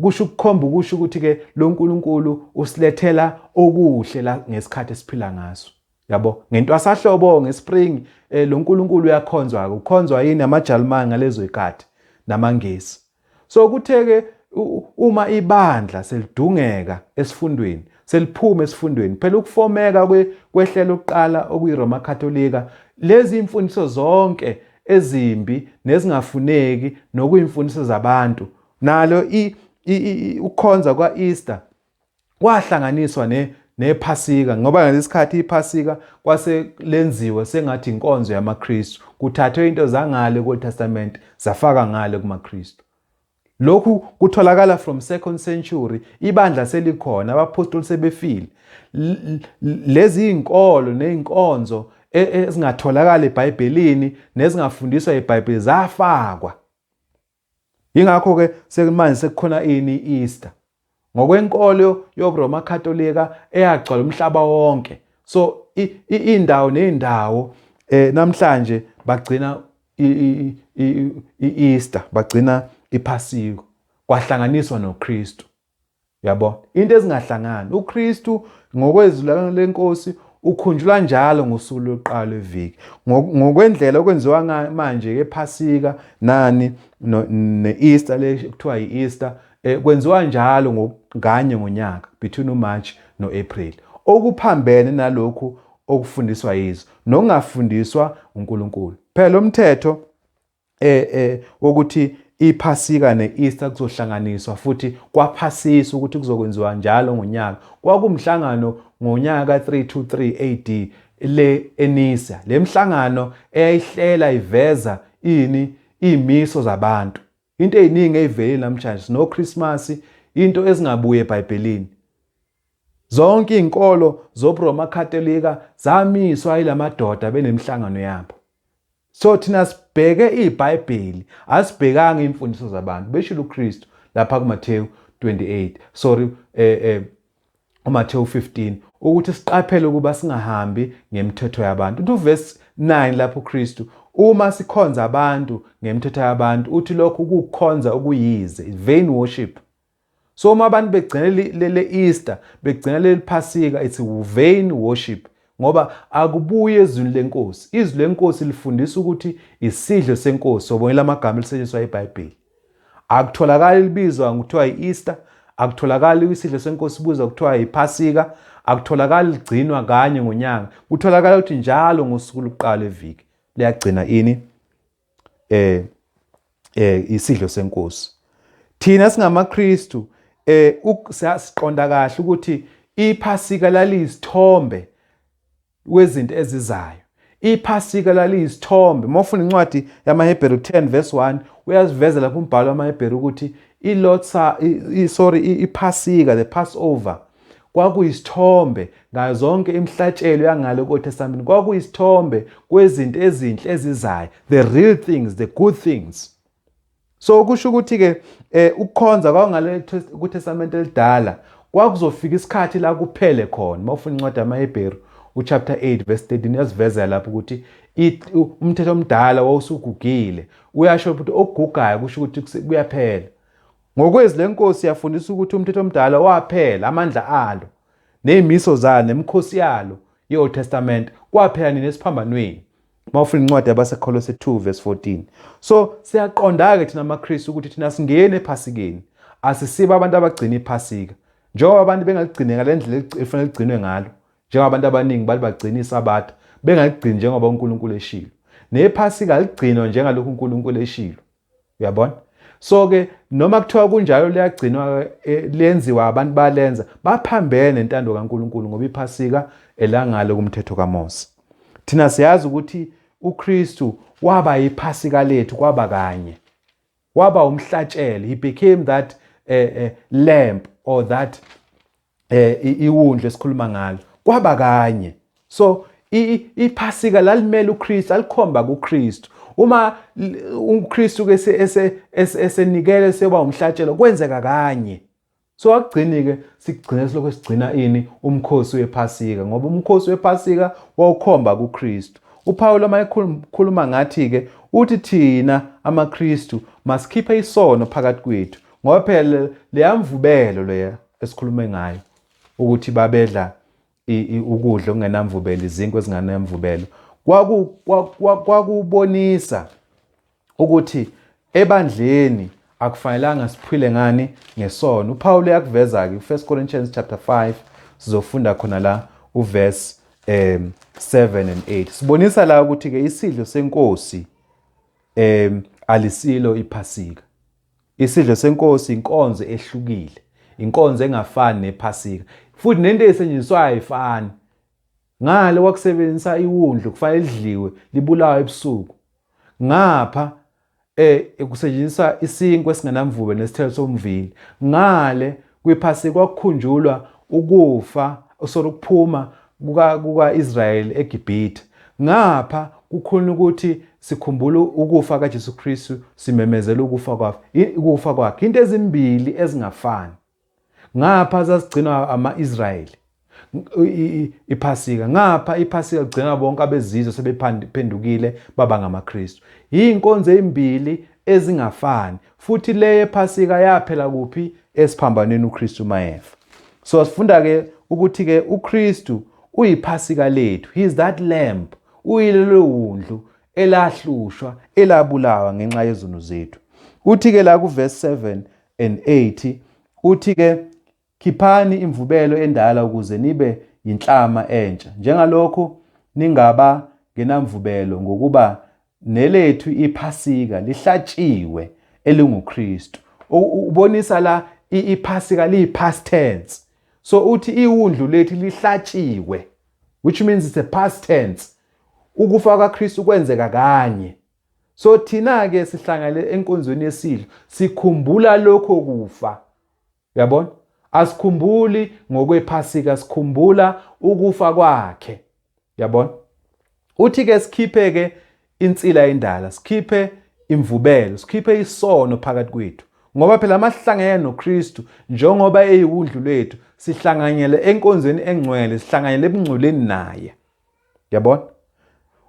kusho ukukhomba ukusho ukuthi ke lo nkulunkulu usilethela okuhle la ngesikhathi esiphila ngaso. Yabo, ngentwasahlobo, ngespring, lo nkulunkulu uyakhonzwa ke. Ukhonzwa yini? AmaJalimane ngalezo zikhathi namaNgisi. So kuthe-ke uma ibandla selidungeka esifundweni, seliphuma esifundweni phela, ukufomeka kwehlelo lokuqala okuyiRoma Katolika, lezi imfundiso zonke ezimbi nezingafuneki nokuyimfundiso zabantu, nalo ukukhonza kwa-Easter kwahlanganiswa nephasika, ngoba ngalesikhathi iphasika kwase lenziwe sengathi inkonzo yamaKristu, kuthathwe into zangale ku Testament zafaka ngale kumaKristu. Lokhu kutholakala from second century, ibandla selikhona, abapostoli sebefile. Lezi izinkolo nezinkonzo ezingatholakala eBhayibhelini nezingafundiswa eBhayibheli zafakwa. Yingakho ke sekumanje sekukhona ini? Easter ngokwenkolo yobuRoma Katolika eyagcwala umhlaba wonke. So indawo nezindawo namhlanje bagcina i-Easter, bagcina iphasika, kwahlanganiswa noKristu. Yabo, into ezingahlangani. UKristu ngokwezwi lenkosi ukhunjulwa njalo ngosuku lokuqala lweviki. Ngokwendlela okwenziwa manje ephasika nani ne-Easter le kuthiwa i-Easter, kwenziwa njalo nganye ngonyaka between uMarch noApril, okuphambene nalokhu okufundiswa yizo nokungafundiswa uNkulunkulu. Phela lo mthetho wokuthi iphasika ne-Easter kuzohlanganiswa futhi kwaphasiswa ukuthi kuzokwenziwa njalo ngonyaka, kwakumhlangano ngonyaka ka-323 AD le eNisa. Le mhlangano eyayihlela iveza ini? Iy'miso zabantu. Into ey'ningi ey'velile namhlanje sino-Christmas, into ezingabuye eBhayibhelini. Zonke iy'nkolo zobuRoma Katolika zamiswa yilamadoda benemihlangano yabo. So thina sibheke iBhayibheli, asibhekanga imfundiso zabantu. Beshilo uKristu lapha kuMathewu 28, sorry, uMathewu 15, ukuthi siqaphele ukuba singahambi ngemithetho yabantu. Uthi uverse 9 lapho uKristu, uma sikhonza abantu ngemithetho yabantu, uthi lokhu kukhonza okuyize, vain worship. So uma abantu begcina le Easter, begcina leli Phasika, it's vain worship, ngoba akubuye ezwini lenkosi. Izwi lenkosi lifundisa ukuthi isidlo senkosi, sobonela amagama elisetshenziswa eBhayibheli. Akutholakali libizwa ngokuthiwa i-Easter, akutholakali isidlo senkosi ibuzwa kuthiwa iPhasika, akutholakali ligcinwa kanye ngonyaka. Kutholakala ukuthi njalo ngosuku lokuqala eviki liyagcina ini? Isidlo senkosi. Thina singamaKristu siqonda kahle ukuthi iPhasika laliyisithombe wezinto ezizayo. Iphasika laliyisithombe. Uma ufunda incwadi yamaHebheru 10 verse 1, uyaziveza lapho umbhalo wamaHebheru ukuthi ilotsa, sorry, iphasika, the Passover, kwakuyisithombe ngayo zonke imihlatshelo yangale koTestament, kwakuyisithombe kwezinto ezinhle ezizayo, the real things, the good things. So kusho ukuthi ke ukukhonza kwangale kuTestament elidala kwakuzofika isikhathi la kuphele khona. Uma ufuna incwadi yamaHebheru uchapter 8 verse 13, uyasivezela lapho ukuthi umthetho omdala wawusugugile. Uyasho ukuthi okugugayo kusho ukuthi kuyaphela. Ngokwezwi lenkosi yafundisa ukuthi umthetho omdala waphela amandla alo ney'miso zalo nemikhosi yalo ye-Old Testament kwaphela nini? Esiphambanweni. Uma ufuna incwadi yabaseKholose 2 verse 14. So siyaqonda-ke thina amaKristu ukuthi thina singene ephasikeni. Asisibo abantu abagcina iPhasika. Njengoba abantu bengaligcini ngale ndlela efanele ligcinwe ngalo, njengabantu abaningi bathi bagcina iSabatha, bengaligcini njengoba uNkulunkulu eshilo. NePhasika aligcinwa njengalokhu uNkulunkulu eshilo. Uyabona? So ke noma kuthiwa kunjalo liyagcinwa lenziwa abantu balenza baphambene nentando kaNkulunkulu ngoba iPhasika elangalo kumthetho kaMose. Thina siyazi ukuthi uKristu waba iPhasika lethu kwaba kanye. Waba umhlatshelo. He became that lamb or that iwundlu esikhuluma ngalo. Kwaba kanye. So iPhasika lalimele uKristu, alikhomba kuKristu. Uma uKristu ke esenikele seba umhlatshelo kwenzeka kanye. So akugcini ke sigcine silokho sigcina ini umkhosi wePhasika ngoba umkhosi wePhasika wawukhomba kuKristu. UPawulu uma ekhuluma ngathi ke uthi thina amaKristu masikhiphe isono phakathi kwethu ngoba phela leyamvubelo leya esikhulume ngayo ukuthi babedla ukudla okungenamvubelo, izinkwa ezingenamvubelo, kwakubonisa ukuthi ebandleni akufanelanga siphile ngani ngesono. UPaul uyakuveza-ke u-1 Corinthians chapter 5, sizofunda khona la uverse 7 and 8. Sibonisa la ukuthi-ke isidlo senkosi alisilo iPhasika. Isidlo senkosi inkonzo ehlukile, inkonzo engafani nePhasika. Futhi nento esetshenziswayo ayifani. Ngale kwakusebenzisa iwundlu kufanele lidliwe libulawe ebusuku. Ngapha kusetshenziswa isinkwa esingenamvube nesithelo somvini. Ngale kwiPhasika kwakukhunjulwa ukufa sorry ukuphuma kuka-Israyeli eGibhithe. Ngapha kukhona ukuthi sikhumbula ukufa kaJesu Kristu, simemezela ukufa kwakhe, ukufa kwakhe. Into ezimbili ezingafani. Ngapha zasigcinwa ama-Israyeli iPhasika, ngapha iPhasika ligcinwa bonke abezizwe sebephendukile baba ngamaKristu. Yinkonzo ezimbili ezingafani, futhi le yePhasika yaphela kuphi? Esiphambanweni uKristu mayefa. So sifunda ke ukuthi ke uKristu uyiPhasika lethu. He is that lamb, uyilelo wundlu elahlushwa elabulawa ngenxa yezono zethu. Uthi ke la ku verse 7 and 8 uthi ke khiphani imvubelo endala ukuze nibe yinhlama entsha, njengalokhu ningaba ngenamvubelo, ngokuba nelethu iPhasika lihlatshiwe elinguKristu. Ubonisa la iPhasika liyi past tense. So uthi iwundlu lethu lihlatshiwe, which means it's a past tense. Ukufa kaKristu kwenzeka kanye. So thina ke sihlangane enkonzweni yesidlo sikhumbula lokho kufa. Uyabona? Asikhumbuli ngokwePhasika, sikhumbula ukufa kwakhe. Uyabona? Uthi ke sikhiphe ke insila endala, sikhiphe imvubelo, sikhiphe isono phakathi kwethu. Ngoba phela masihlangene noKristu njengoba eyiwundlu lethu, sihlanganyele enkonzweni engcwele, sihlanganyele ebungcweleni naye. Yabona?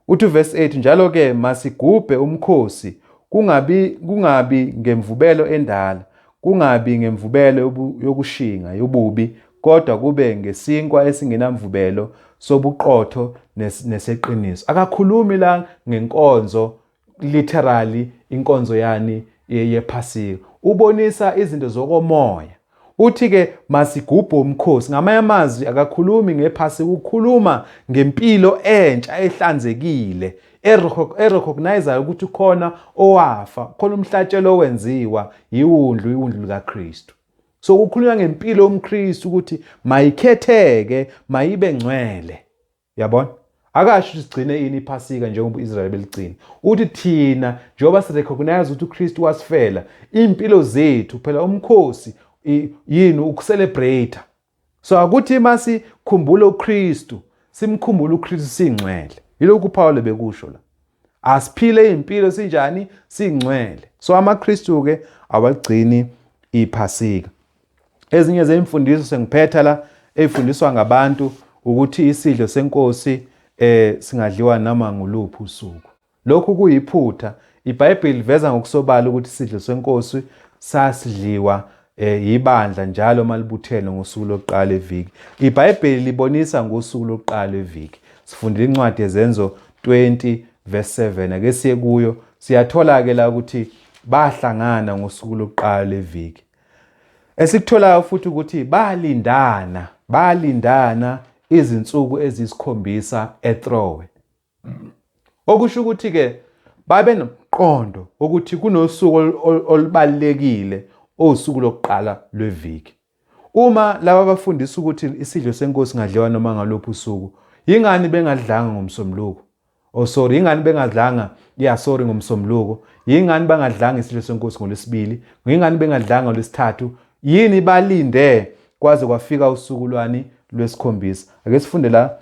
Uthi verse 8 njalo ke masigubhe umkhosi kungabi ngemvubelo endala, kungabi ngemvubelo yokushinga yobubi, kodwa kube ngesinkwa esingenamvubelo sobuqotho neseqiniso. Akakhulumi la ngenkonzo literally, inkonzo yani yePhasika. Ubonisa izinto zokomoya. Uthi ke masigubhe umkhosi. Ngamanye amazwi akakhulumi ngePhasika, ukhuluma ngempilo entsha ehlanzekile, erecognizeayo ukuthi khona owafa, khona umhlatshelo owenziwa yiwundlu, iwundlu likaKristu. So kukhulunywa ngempilo yomKristu ukuthi mayikhetheke, mayibe ngcwele. Yabona? Akasho ukuthi sigcine ini iPhasika njengoba uIsrael beligcina. Uthi thina njengoba sirecognize ukuthi uKristu wasifela, impilo zethu phela umkhosi yini ukucelebrate. So akuthi masikhumbule uKristu, simkhumbule uKristu singcwele. Yilokhu uPaul bekusho la. Asiphile impilo sinjani? Singcwele. So amaKristu ke awaligcini iPhasika. Ezinye zeimfundiso sengiphetha la ezifundiswa ngabantu ukuthi isidlo senkosi singadliwa noma nguluphi usuku. Lokhu kuyiphutha. IBhayibheli liveza ngokusobala ukuthi isidlo senkosi sasidliwa yibandla njalo malibuthene ngosuku lokuqala eviki. IBhayibheli libonisa ngosuku lokuqala eviki. Sifundile incwadi yeZenzo 20 verse 7. Ake siye kuyo. Siyathola ke la ukuthi bahlangana ngosuku lokuqala leviki. Esikutholayo futhi ukuthi balindana izinsuku eziyisikhombisa eTrowe. Okusho ukuthi ke babe nomqondo ukuthi kunosuku olubalekile, osuku lokuqala lweviki. Uma laba bafundisa ukuthi isidlo senkosi ngadliwa noma ngaluphi usuku, yingani bengadlanga ngoMsombuluko? Oh sorry, yingani bengadlanga, yeah sorry, ngoMsombuluko? Yingani bangadlanga isidlo senkosi ngoLwesibili? Yingani bengadlanga ngoLwesithathu? Yini balinde kwaze kwafika usuku lwani lwesikhombisa? Ake sifunde la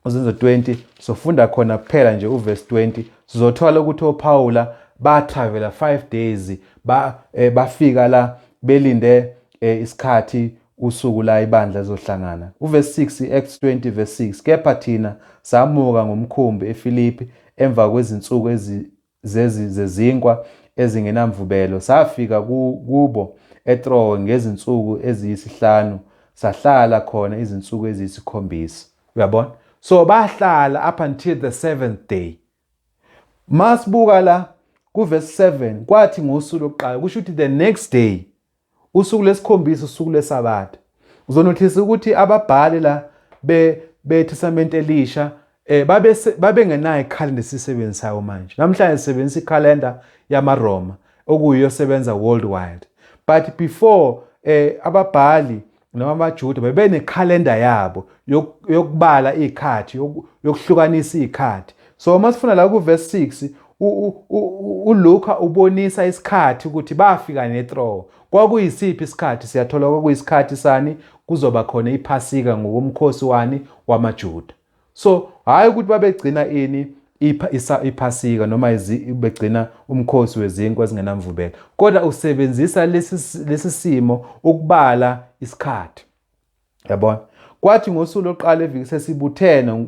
uZenzo 20, sofunda khona kuphela nje uverse 20. Sizothola ukuthi oPaula ba-travela 5 days, bafika la belinde isikhathi, usuku la ibandla lizohlangana. Uverse 6, Acts 20 verse 6: "Kepha thina samuka ngomkhumbi eFilipi emva kwezinsuku zezinkwa ezingenamvubelo, safika kubo eTrowe ngezinsuku eziyisihlanu, sahlala khona izinsuku eziyisikhombisa." Uyabona? So bahlala up until the seventh day. Masibuka la kuverse 7, kwathi ngosuku lokuqala, kusho ukuthi the next day, usuku lesikhombisa, usuku leSabatha. Uzonothisa ukuthi ababhali la beTestament elisha babe babengenayo ikhalenda esisebenzisayo manje. Namhlanje sisebenzisa ikhalenda yamaRoma okuyiyo sebenza worldwide, but before ababhali noma amaJuda bebenekhalenda yabo yokubala izikhathi, yokuhlukanisa izikhathi. So uma sifuna la ku verse 6, uLuka ubonisa isikhathi ukuthi bafika neTrowa kwakuyisiphi isikhathi. Siyathola kwakuyisikhathi sani? Kuzoba khona iPhasika ngokomkhosi wani? WamaJuda. So hayi ukuthi babegcina ini, iPhasika, noma begcina umkhosi wezinkwa ezingenamvubelo, kodwa usebenzisa lesi simo ukubala isikhathi, yabona. Kwathi ngosuku lokuqala eviki sesibuthene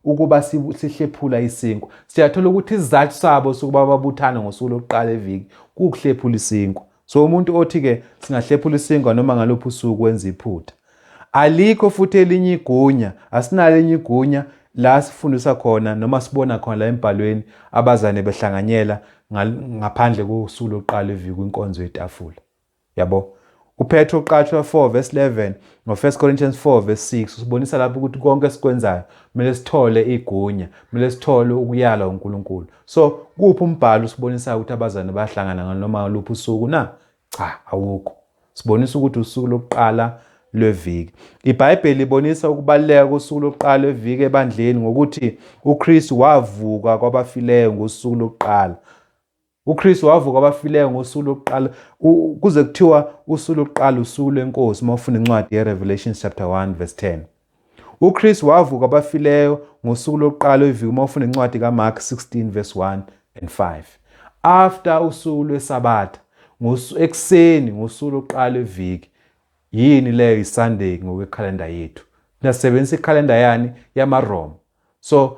ukuba sihlephula isinkwa. Siyathola ukuthi isizathu sabo sokuba babuthane ngosuku lokuqala eviki kukuhlephula isinkwa. So umuntu othi-ke singahlephula isinkwa noma ngaluphi usuku wenza iphutha. Alikho futhi elinye igunya, asinalo elinye igunya la sifundisa khona noma sibona khona la embhalweni abazane behlanganyela ngaphandle kosuku lokuqala eviki kwinkonzo yetafula, yabo. UPetro uqatshwa 4 verse 11 no-1 Corinthians 4 verse 6 usibonisa lapho ukuthi konke esikwenzayo kumele sithole igunya, kumele sithole ukuyalwa uNkulunkulu. So kuphi umbhalo usibonisa ukuthi abazane bayahlangana nganoma luphi usuku na? Cha, awukho. Sibonisa ukuthi usuku lokuqala lweviki. IBhayibheli libonisa ukubaluleka kosuku lokuqala lweviki ebandleni ngokuthi uKristu wavuka kwabafileyo ngosuku lokuqala. UKristu wavuka abafileyo ngosuku lokuqala, kuze kuthiwa usuku lokuqala usuku lwenkosi uma ufunda incwadi ye-Revelation chapter 1 verse 10. UKristu wavuka abafileyo ngosuku lokuqala lweviki uma ufunda incwadi kaMark 16 verse 1 and 5. After usuku lweSabatha, ekuseni ngosuku lokuqala lweviki. Yini leyo? ISunday ngokwekhalenda yethu. Thina sisebenzisa ikhalenda yani? YamaRoma. So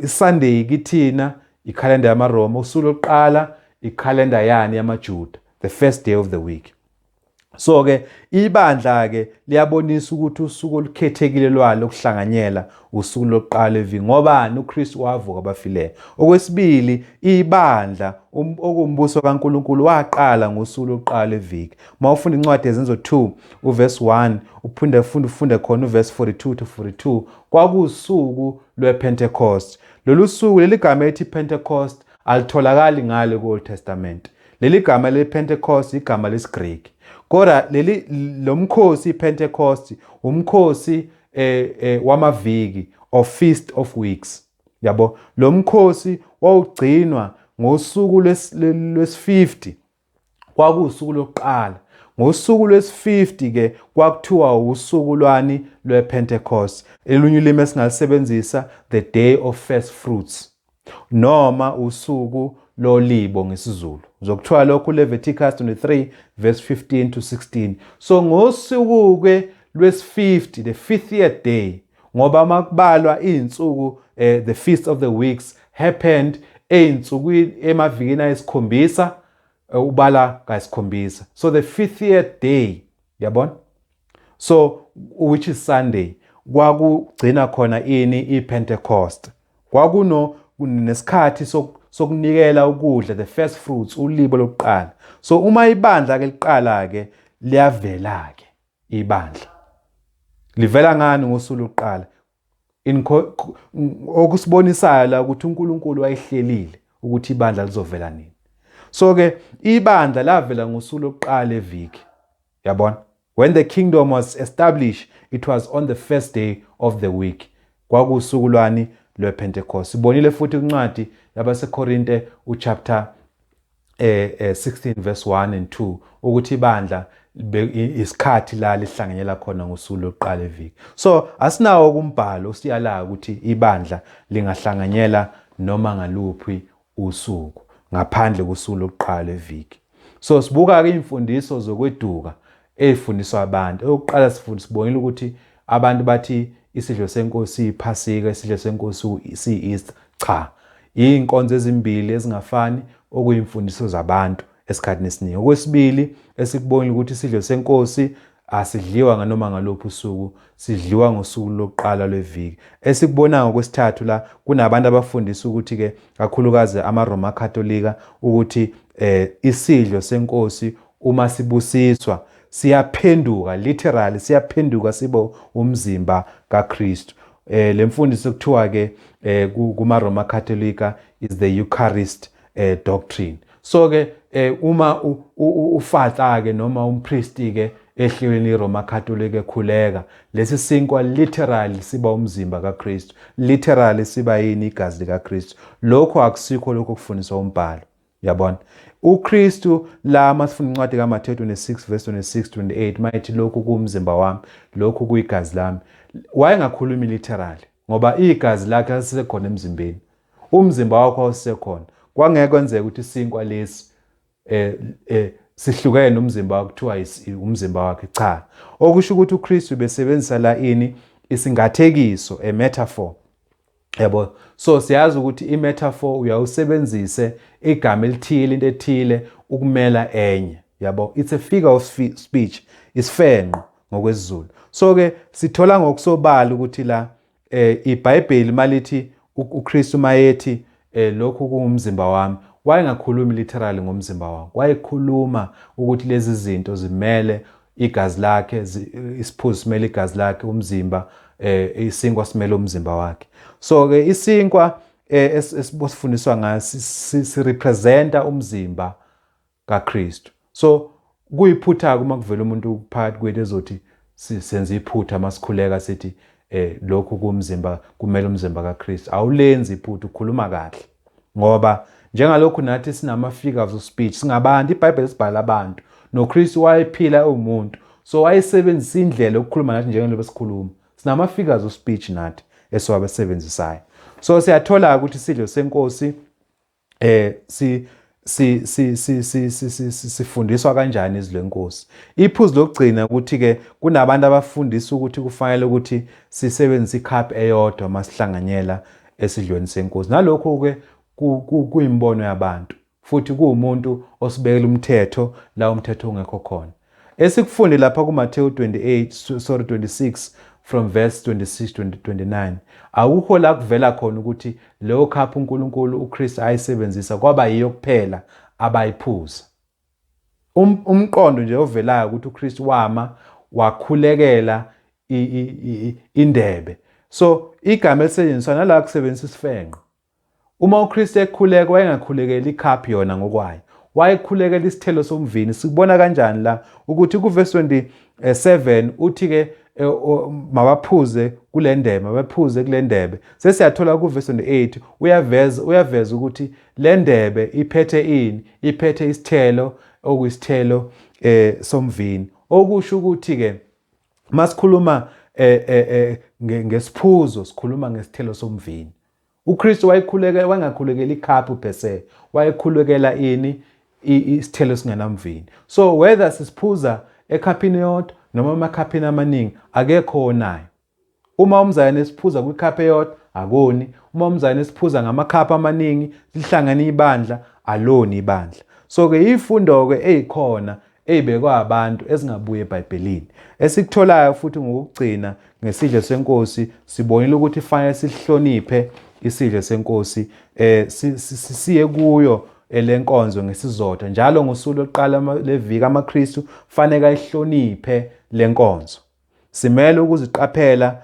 iSunday kithina ikhalenda yamaRoma, usuku lokuqala ikhalenda yani? YamaJuda, the first day of the week. So ke ibandla ke liyabonisa ukuthi usuku olukhethekile lwalo lokuhlanganyela usuku lokuqala eviki. Ngobani? UKristu wavuka abafileyo. Okwesibili, ibandla, okumbuso kaNkuluNkulu, waqala ngosuku lokuqala eviki. Uma ufunda incwadi yeZenzo 2 uverse 1, uphinde ufunde khona uverse 42 to 42, kwakuwusuku lwePentecost. Lolu suku, leli gama ethi Pentecost alitholakali ngale ku-Old Testament. Leli gama lePentecost igama lesiGreek, kodwa leli lo mkhosi iPentecost umkhosi wamaviki or Feast of Weeks, yabo. Lo mkhosi wawugcinwa ngosuku lwesi-50, kwakuwusuku lokuqala. Ngosuku lwesi-50 ke kwakuthiwa usuku lwani? LwePentecost. Elunye ulimi esingalisebenzisa, the day of first fruits, noma usuku lolibo ngesiZulu. Uzokuthiwa lokhu Leviticus 23 verse 15 to 16. So ngosuku ke lwesi-50, the 50th day, ngoba makubalwa izinsuku, the Feast of the Weeks happened ey'nsukwini, emavikini ayisikhombisa, ubala kayisikhombisa. So the 50th day, yabona, so which is Sunday, kwakugcina khona ini? IPentecost. Kwakuno nesikhathi sokunikela ukudla, the first fruits, ulibo lokuqala. So uma ibandla ke liqala ke Liyavela ke ibandla. Livela ngani ngosuku lokuqala? Okusibonisayo la ukuthi uNkulunkulu wayehlelile ukuthi ibandla lizovela nini. So ke ibandla lavela ngosuku lokuqala eviki. Yabona? When the kingdom was established, it was on the first day of the week. Kwakuwusuku lwani? LwePentecost. Sibonile futhi kwincwadi yabaseKorinte uchapter 16 verse 1 and 2 ukuthi ibandla isikhathi la lihlanganyela khona ngosuku lokuqala eviki. So asinawo kumbhalo osiyalayo ukuthi ibandla lingahlanganyela noma ngaluphi usuku ngaphandle kosuku lokuqala eviki. So sibuka-ke iy'mfundiso zokweduka ey'fundiswa abantu. Eyokuqala sibonile ukuthi abantu bathi isidlo senkosi iphasika, isidlo senkosi siyi-Easter. Cha, iy'nkonzo ezimbili ezingafani okuyimfundiso zabantu esikhathini esiningi. Okwesibili esikubonile ukuthi isidlo senkosi asidliwa nganoma ngaluphi usuku, sidliwa ngosuku lokuqala lweviki. Esikubonayo ngokwesithathu la, kunabantu abafundisa ukuthi-ke kakhulukazi amaRoma Katolika ukuthi isidlo senkosi uma sibusiswa siyaphenduka, literally siyaphenduka sibe umzimba kaKristu. Le mfundiso kuthiwa ke kumaRoma Katolika is the Eucharist doctrine. So ke uma ufatha ke noma umpristi ke ehlelweni iRoma Catholic ekhuleka, lesi sinkwa literally siba umzimba kaKristu, literally siba yini? Igazi likaKristu. Lokho akusikho lokho kufundiswa umbhalo. Yabona, uKristu la masifunda incwadi kaMathewu 26 verse 26 28 mayithi lokhu kuwumzimba wami, lokhu kuyigazi lami, wayengakhulumi literally ngoba igazi lakhe lalisekhona emzimbeni, umzimba wakho wawusekhona. Kwangeke kwenzeka ukuthi isinkwa lesi sihlukene nomzimba wakhe kuthiwa umzimba wakhe. Cha, okusho ukuthi uKristu besebenzisa la ini? Isingathekiso, a metaphor. Yabo, so siyazi ukuthi i-metaphor uyawusebenzise igama elithile, into ethile ukumela enye. Yabo, it's a figure of speech, isifenqo ngokwesiZulu. So ke sithola ngokusobala ukuthi la iBhayibheli malithi uKristu mayethi lokhu kuwumzimba wami, wayengakhulumi literally ngomzimba wakhe, wayekhuluma ukuthi lezi zinto zimele igazi lakhe, isiphuzo simele igazi lakhe, umzimba, isinkwa simele umzimba wakhe. So ke isinkwa esifundiswa ngaso sirepresenta umzimba kaKristu. So kuyiphutha uma kuvela umuntu phakathi kwethu ezothi senza iphutha masikhuleka sithi lokhu kumzimba kumele umzimba kaKristu. Awulenzi iphutha, ukhuluma kahle. Ngoba njengalokhu nathi sinama figures of speech, singabantu, iBhayibheli sibhala abantu. NoKristu wayephila ewumuntu. So wayesebenzisa indlela yokukhuluma nathi njengoba sikhuluma. Sinama figures of speech nathi esiwasebenzisayo. So siyathola ukuthi isidlo senkosi si si si si si si sifundiswa kanjani izwi lenkosi. Iphuzu lokugcina ukuthi ke kunabantu abafundisa ukuthi kufanele ukuthi sisebenzise icup eyodwa masihlanganyela esidlweni senkosi. Nalokho ke kuyimbono yabantu, futhi kuwumuntu osibekela umthetho la umthetho ungekho khona. Esikufunde lapha kuMathewu 28, sorry, 26 from verse 26 to 29, akukho la kuvela khona ukuthi leyo cup uNkulunkulu uKristu ayisebenzisa kwaba yiyo kuphela abayiphuza. Umqondo nje ovelayo ukuthi uKristu wama wakhulekela indebe. So igama elisetshenziswa nala kusebenzisa isifenqo. Uma uKristu ekhuleka wayengakhulekeli icup yona ngokwayo, wayekhulekela isithelo somvini. Sikubona kanjani la ukuthi kuvesi 27 uthi ke mabaphuze kule ndebe, mabaphuze kule ndebe. Sesiyathola kuvesi 28 uyaveza ukuthi le ndebe iphethe ini? Iphethe isithelo, okuyisithelo somvini. Okusho ukuthi ke masikhuluma ngesiphuzo sikhuluma ngesithelo somvini. uKristu wayekhulekela, wayengakhulekeli ikhaphu per se, wayekhulekela ini? Isithelo esingenamvini. So whether sisiphuza ekhaphini eyodwa noma emakhaphini amaningi, akekho onayo. Uma umzalwane esiphuza kwikhaphu eyodwa, akoni. Uma umzalwane esiphuza ngamakhaphu amaningi, lihlangane ibandla, aloni ibandla. So ke ifundo-ke eyikhona eyibekwa abantu ezingabuye eBhayibhelini. Esikutholayo futhi ngokugcina ngesidlo senkosi, sibonile ukuthi fanele sihloniphe isidlo senkosi, siye kuyo. lenkonzo ngesizotha. Njalo ngosuku lokuqala leviki amaKristu fanele ayihloniphe lenkonzo. Simele ukuziqaphela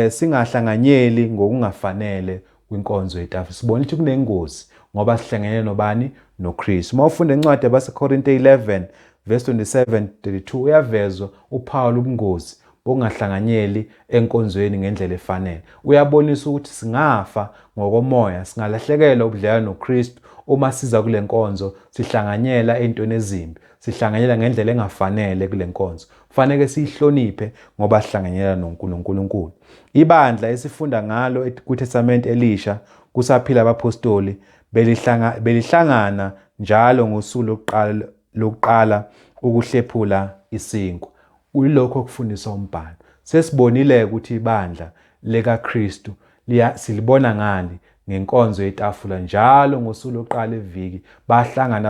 singahlanganyeli ngokungafanele kwinkonzo yetafula. Sibona ukuthi kunengozi ngoba sihlangene nobani? NoKristu. Uma ufunda incwadi yabaseKorinte 11 verse 27 32 uyavezwa uPaul ubungozi bokungahlanganyeli enkonzweni ngendlela efanele. Uyabonisa ukuthi singafa ngokomoya, singalahlekelwa ubudlelwano noKristu uma siza kule nkonzo sihlanganyela ey'ntweni ezimbi, sihlanganyela ngendlela engafanele kule nkonzo. Kufanele siyihloniphe ngoba sihlanganyela noNkulunkulu. Ibandla esifunda ngalo kwiTestamente Elisha kusaphila abaphostoli belihlangana njalo ngosuku lokuqala ukuhlephula isinkwa. Kuyilokho okufundiswa umbhalo. Sesibonile ukuthi ibandla likaKristu silibona ngani ngenkonzo yetafula njalo ngosuku lokuqala eviki bahlangana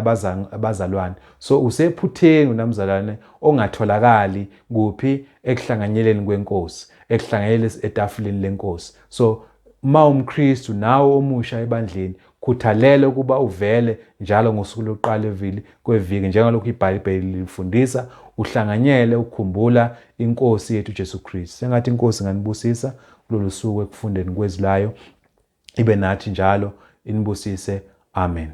abazalwane. So usephutheni unamzalwane ongatholakali kuphi ekuhlanganyeleni kwenkosi, ekuhlanganyeleni etafuleni lenkosi. So uma umKristu nawe omusha ebandleni khuthalela ukuba uvele njalo ngosuku lokuqala evili kweviki njengalokhu iBhayibheli lifundisa, uhlanganyele ukukhumbula inkosi yethu uJesu Kristu. Sengathi inkosi inganibusisa kulolu suku ekufundeni kwezwi layo, ibe nathi njalo inibusise. Amen.